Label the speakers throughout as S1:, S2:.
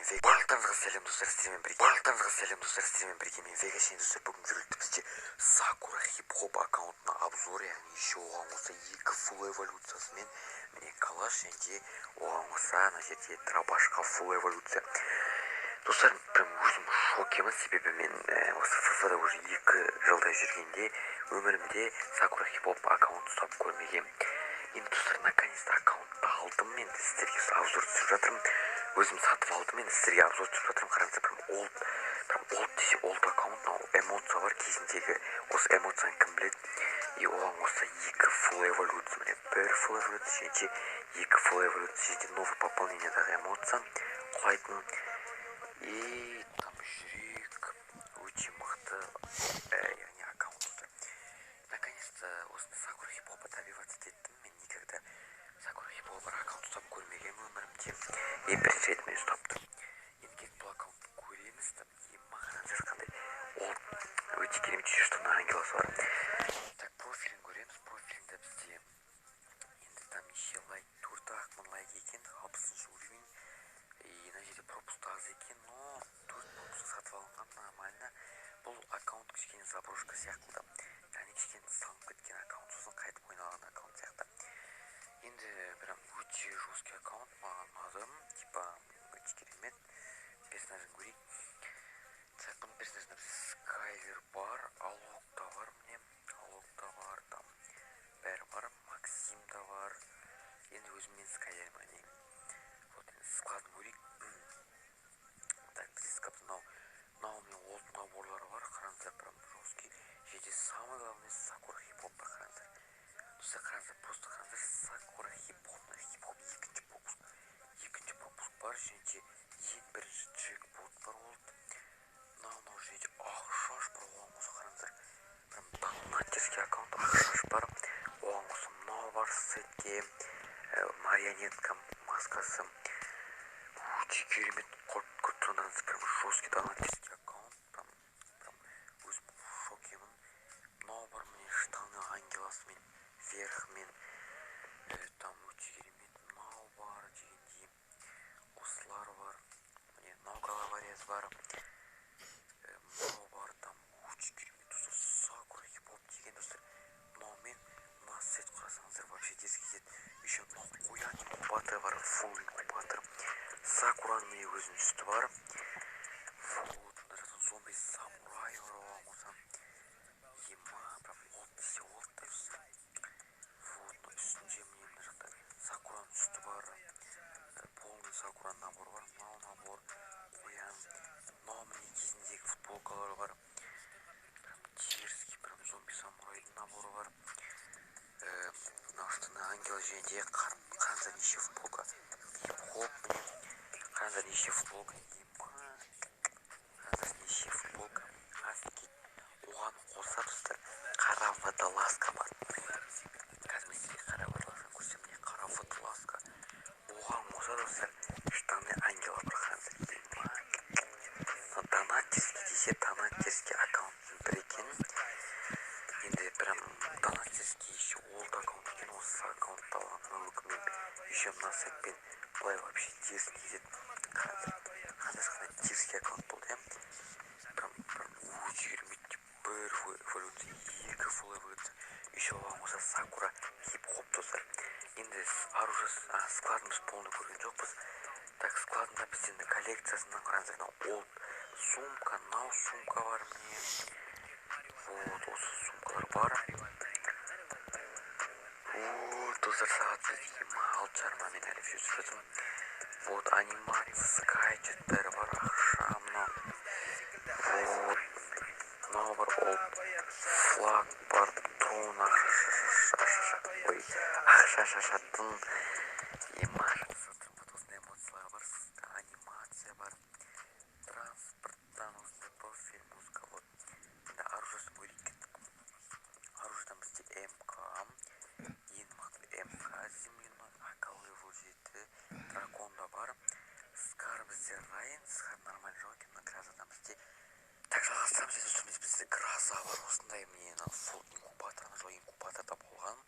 S1: Барлықтарыңызға сәлем, достар, сіздермен бірге. Барлықтарыңызға сәлем, достар, сіздермен бірге мен, Вега. Және, достар, бүгінгі роликте бізде Сакура хип-хоп аккаунтына обзор, яғни еще оған қоса екі фулл эволюциясымен, міне, калаш және де оған қоса ана жерде дробашқа фулл эволюция. Достар, прям өзім шокемін, себебі мен осы ФФ-да уже 2 жылдай жүргенде өмірімде Сакура хип-хоп аккаунт ұстап көрмегенмін. Енді, достар, наконец-то аккаунтты алдым. Мен сіздерге обзор түсіріп жатырмын. Өзім сатып алдым, енді сіздерге обзор түсіріп жатырмын. Қараңыздар, прям олд, прям олд десе олд аккаунт. Мынау эмоция бар кезіндегі, осы эмоцияны кім біледі? И оған қоса екі фулл эволюция, міне, бір фулл эволюция және де екі фулл эволюция, және де новый пополнениедағы эмоция құлайтын. И там жүрек өте мықты, яғни аккаунт. Достар, наконец-то осындай Сакура хип хопа добиваться еттім. Мен никогда Сакура хип хоп аккаунт ұстап көрмегенмін өмірімде, и бірінші рет мен ұстап тұрмын. Енді келіп бұл аккаунтты көреміз. Там ема, қараңыздар, қандай ол өте керемет, еще что ангеласы бар. Так, профилін көреміз. Профилінде бізде енді там неше лайк? 4 ақ мың лайк екен, 60-уровень. И мына жерде пропуск аз екен, но төрт пропуск сатып алынған, нормально. Бұл аккаунт кішкене заброшка сияқты да, яғни кішкене салынып кеткен аккаунт, сосын қайтып ойналған аккаунт сияқты. Енді прям өте жесткий аккаунт, маған ұнады, типа өте керемет. Персонажын көрейік. Так, бұның персонажында бізде Скайлер бар, Алок та бар, міне, Алок та бар, там бәрі бар, Максим да бар. Енді өзім мен Скайлермен ойнаймын. Вот, енді складын көрейік. Так, бізде склад мынау, міне, олд наборлары бар, қараңыздар, прям жесткий. Және де самый главный Сакура хип хоп бар. Қараңыздар, достар, қараңыздар, просто қараңыздар, Сакура хип хоп, хип хоп екінші пропуск, екінші пропуск бар. Және де ең бірінші джекпот бар ол мынау. Және де ақшаш бар оған қоса. Қараңыздар, прям донатерский аккаунт, ақшаш бар оған қоса, мынау бар сетке марионетка маскасы, өте керемет. Көріп тұрғандарыңыз, прям жесткий донатерский аккаунт, прям өзім шокемін. Мынау бар, міне, штаны ангеласымен, верхмен, там өте керемет. Мынау бар дегендей, осылар бар, міне, мынау головорез бар, мынау бар, там өте керемет. Достар, Сакура хип хоп деген, достар, мынаумен мына сет құрасаңыздар, вообще дерзкий кетеді. Еще мынау қоян инкубатор бар, фулл инкубатор, Сакураның, міне, өзінің үсті бар. Вот, мына жақта зомби самурай бар оған қоса. Ема, прям олд десе олд та, достар. Вот, мына үстінде, міне, мына жақта Сакураның үсті бар, полный Сакура набор бар, мынау набор қоян, мынау, міне, кезіндегі футболкалар бар, прям дерзкий, прям зомби самурайдың наборы бар, мынау штаны ангел. Және де қараңыздар, неше футболка хип хоп, міне, қараңыздар, неше футболка, ема, қараңыздар, неше футболка, офигеть. Оған қоса, достар, қара водолазка бар. Қазір мен сізге қара водолазканы көрсетемін. Міне, қара водолазка, оған қоса, достар, штаны ангела бар. Қараңыздар, ема, донатерский десе донатерский аккаунттың бірі екен. Енді прям донатерский, еще олд аккаунт екен. Осы аккаунтты алған өкінбеймін. Еще мына сетпен былай вообще дерзкий кетеді. Қараңыздар, қараңыздар, қандай дерзкий аккаунт болды, иә? Прям өте керемет. Бір эволюция, екі фулл эволюция, еще оған қоса Сакура хип хоп. Достар, енді оружие складын біз полный көрген жоқпыз. Так, складында бізде енді коллекциясынан, қараңыздар, мынау олд сумка, мынау сумка бар, міне, вот осы сумкалар бар. Вот, достар, сағат бізге ма 6:30, мен әлі видео түсіріп жатырмын. Вот, анимация, скачет, бәрі бар, ақша мынау. Вот, мынау бар, ол флаг бар, трон, ақша, ой, ақша шашатын, ема. Вот осындай эмоциялар бар, анимация бар, транспорттан осындай профиль, музыка. Вот, енді оружиесін көрейік. Оружиедан бізде МК, ең мықты МК земляной, АК левел 7, дракон да бар, Скар бізде, Райан, Скар нормально жоқ екен. Мына грозадан бізде, так, жалғастырамыз. Енді бізде гроза бар осындай, міне, мына фулл инкубатор, ана жолы инкубаторда болған.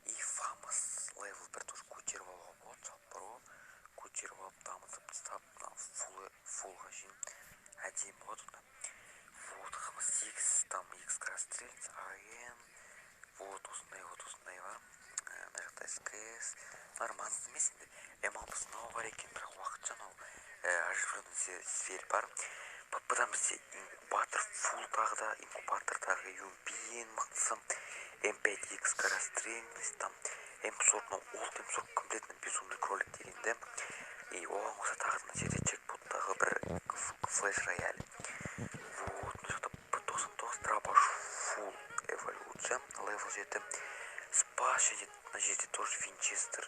S1: И фамас левел 1 тоже көтеріп алуға болады, жалпы бар ғой, көтеріп алып, дамытып тастап, мына фулл. фулға шейін әдемі болады онда. Вот ХМ8, там X скорострельность, АН, вот осындай, вот осындай бар. Мына жақта СКС, мыналар маңызды емес енді. М60 мынау бар екен, бірақ уақытша мынау оживленный зверь бар. ПП-дан бізде инкубатор фул, тағы да инкубатор, тағы UMP ең мықтысы, М5 X скорострельность, там М40, мынау олд М40 комплектный безумный кролик дегенді. И оған қоса тағы мына жерде джекпоттағы бір флеш рояль. Вот мына жақта П99 дробаш фул эволюция, левел 7, спас. Және мына жерде тоже винчестер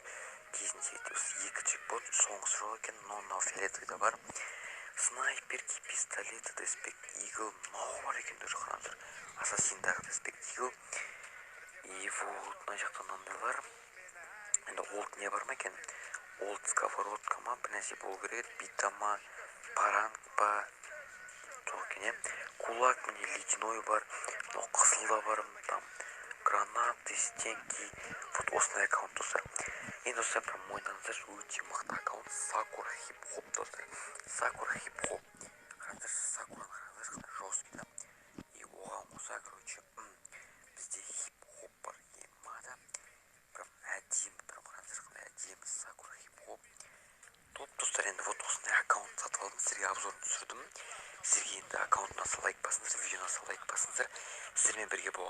S1: кезінде осы екі джекпот, соңғысы жоқ екен, но мынау фиолетовый да бар. Снайперки, пистолеты, Десерт Игл мынау бар екен тоже, қараңыздар, ассасиндағы Десерт Игл. И вот мына жақта мынандайлар. Енді олд не бар ма екен? Олд сковородка ма, бір нәрсе болу керек еді, бита ма, паранг па, жоқ екен, иә. Кулак, міне, ледяной бар, мынау қызыл да бар, там гранаты, стенки. Вот осындай аккаунт, достар. Енді, достар, прям мойындаңыздаршы, өте мықты аккаунт. Сакура хип хоп, достар, сакура хип хоп. Қараңыздаршы, сакураны қараңыздаршы, қандай жесткий да. И оған қоса, короче, бізде хип хоп бар, ема да, прям әдемі, прям қараңыздаршы, қандай әдемі сакура хип хоп топ, достар. Енді вот осындай аккаунт сатып алдым, сіздерге обзорын түсірдім. Сіздерге енді аккаунт ұнаса, лайк басыңыздар, видео ұнаса, лайк басыңыздар. Сіздермен бірге болған